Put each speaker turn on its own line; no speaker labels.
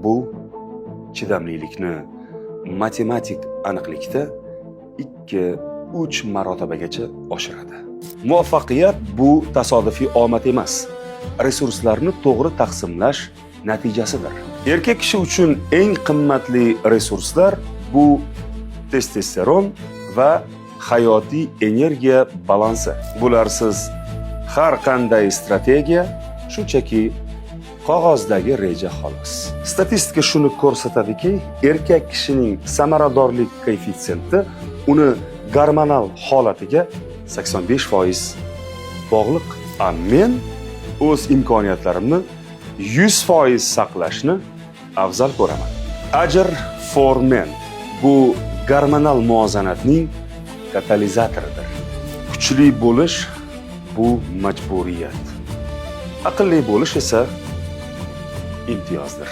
Bu chidamlilikni matematik aniqlikda 2-3 marotabagacha oshiradi. Muvaffaqiyat bu tasodifiy omad emas, resurslarni to'g'ri taqsimlash natijasidir. Erkak kishi uchun eng qimmatli resurslar bu testosteron va hayotiy energiya balansi. Bularsiz har qanday strategiya shunchaki qog'ozdagi reja, xolos. Statistika shuni ko'rsatadiki, erkak kishining samaradorlik koeffitsiyenti uni gormonal holatiga 85% bog'liq. A men o'z imkoniyatlarimni 100% saqlashni afzal ko'raman. Ajr for Men bu gormonal muvozanatning katalizatoridir. Kuchli bo'lish bu majburiyat. Aqlli bo'lish esa imtiyozdir.